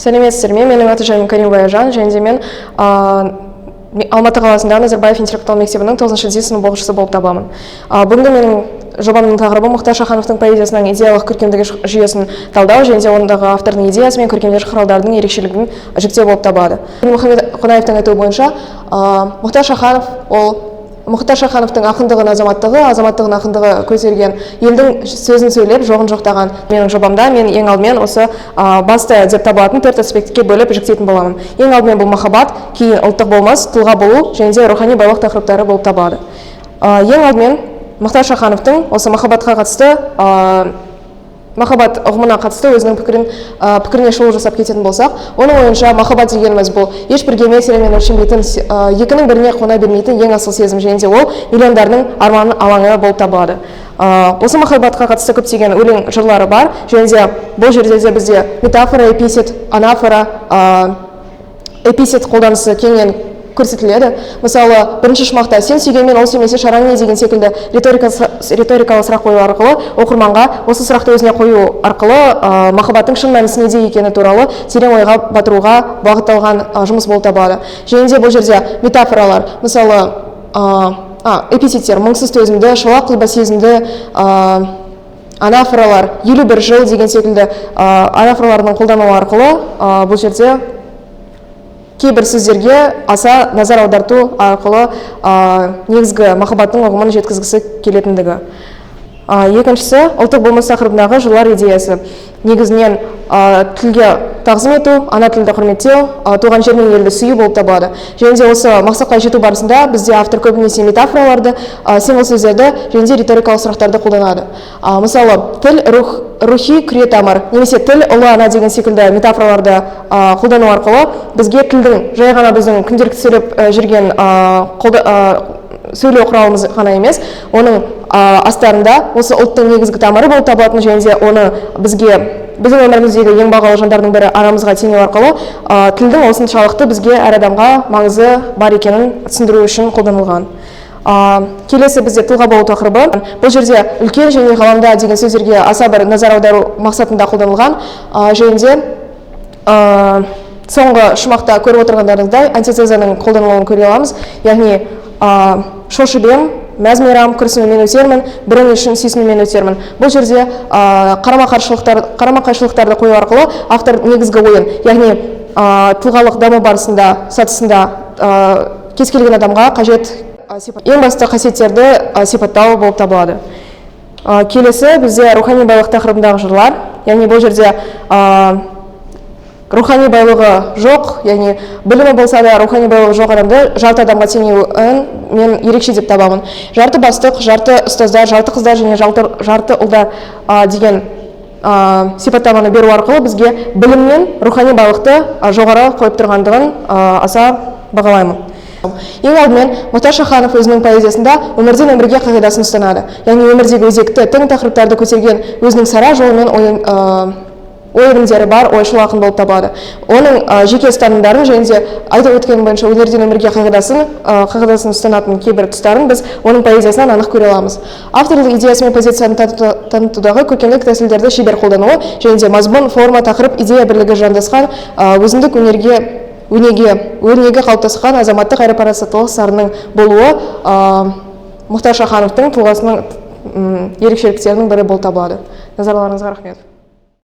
Сәлеметсіздер ме? Менің аты жөнім Каримова Аяжан, және де мен Алматы қаласындағы Назарбаев интеллектуал мектебінің 9 Д сынып оқушысы болып табыламын. Бүгінгі менің жобамның тақырыбы Мұхтар Шахановтың поэзиясының идеялық көркемдігі жүйесін талдау және де ондағы автордың идеясы мен көркемдеу құралдарының ерекшелігін жіктеу болып табылады. Мұхаммед Қонаевтың айтуы бойынша, Мұхтар Шаханов ол Мұхтар Шахановтың ақындығын азаматтығы, азаматтығын ақындығы көтерген, елдің сөзін сөйлеп, жоғын жоқтаған. Менің жобамда мен ең алдымен осы басты деп табылатын төрт аспектіге бөліп жіктейтін боламын. Ең алдымен бұл махаббат, кейін ұлттық болмыс, тұлға болу және де рухани байлық тақырыптары болып табылады. Ең алдымен Мұхтар Шахановтың осы махаббатқа қатысты, махаббат ұғымына қатысты өзінің пікіріне шолу жасап кететін болсақ, оның ойынша, махаббат дегеніміз бұл ешбір геометриямен өлшенбейтін, екінің біріне қона бермейтін ең асыл сезім және де ол миллиондардың арман алаңы болып табылады. Осы махаббатқа қатысты көптеген өлең жырлары бар және де бұл жерде де бізде метафора, эпитет, анафора, эпитет қолданысы кеңінен көрсетіледі. Мысалы, бірінші шумақта «Сен сүйгенмен, ол сүймесе, шараң не?» деген секілді риторикалық сұрақ қою арқылы оқырманға осы сұрақты өзіне қою арқылы махаббаттың шын мәнісі неде екені туралы терең ойға батыруға бағытталған жұмыс болып табылады. Және де бұл жерде метафоралар, мысалы, эпитеттер: мұңсыз төзімді, шолақ құлба сезімді, анафоралар, 51 жыл деген секілді анафоралардың қолдануы арқылы бұл жерде кейбір сөздерге аса назар аударту арқылы негізгі махаббаттың ұғымын жеткізгісі келетіндігі. Екіншісі ұлттық болмыс тақырыбындағы жырлар идеясы негізінен тілге тағзым ету, ана тілді құрметтеу, туған жер мен елді сүю болып табылады. Және де осы мақсатқа жету барысында бізде автор көбінесе метафораларды, символ сөздерді және де риторикалық сұрақтарды қолданады. Мысалы, тіл рух, рухи күре тамыр немесе тіл ұлы ана деген секілді метафораларды қолдану арқылы бізге тілдің жай ғана біздің күнделікті сөйлеп жүрген сөйлеу құралымыз ғана емес, оның астарында осы ұлттың негізгі тамыры болып табылатын және де оны бізге біздің өміріміздегі ең бағалы жандардың бірі анамызға теңеу арқылы тілдің осыншалықты бізге, әр адамға маңызы бар екенін түсіндіру үшін қолданылған. Келесі бізде тұлға болу тақырыбы. Бұл жерде үлкен және ғаламда деген сөздерге аса бір назар аудару мақсатында қолданылған. Және де соңғы шумақта көріп отырғандарыңыздай, антитезаның қолданылуын көре аламыз, яғни шошып ем, мәз мейрам күрсінумен өтермін, бірің үшін сүйсінумен өтермін. Бұл жерде қарама қайшылықтарды қою арқылы автор негізгі ойын, яғни тұлғалық даму барысында, сатысында кез келген адамға қажет ең басты қасиеттерді сипаттау болып табылады. Келесі бізде рухани байлық тақырыбындағы жырлар, яғни бұл жерде рухани байлығы жоқ, яғни білімі болса да, рухани байлығы жоқ адамды жарты адамға теңеуін мен ерекше деп табамын. Жарты бастық, жарты ұстаздар, жарты қыздар және жарты ұлдар деген сипаттаманы беру арқылы бізге білім мен рухани байлықты жоғары қойып тұрғандығын аса бағалаймын. Ең алдымен Мұхтар Шаханов өзінің поэзиясында өмірден өмірге қағидасын ұстанады, яғни өмірдегі өзекті тың тақырыптарды көтерген өзінің сара жолымен ой ілімдері бар ойшыл ақын болып табылады. Оның жеке ұстанымдарын және де айтып өткенім бойынша өнерден өмірге қағидасын ұстанатын кейбір тұстарын біз оның поэзиясынан анық көре аламыз. Авторлық идеясы мен позицияны танытудағы көркемдік тәсілдерді шебер қолдануы және де мазмұн, форма, тақырып, идея бірлігі жандасқан өзіндік өнерге өнеге өрнегі қалыптасқан азаматтық әрі парасаттылық сарынның болуы Мұхтар Шахановтың тұлғасының ерекшеліктерінің бірі болып табылады. Назарларыңызға рахмет.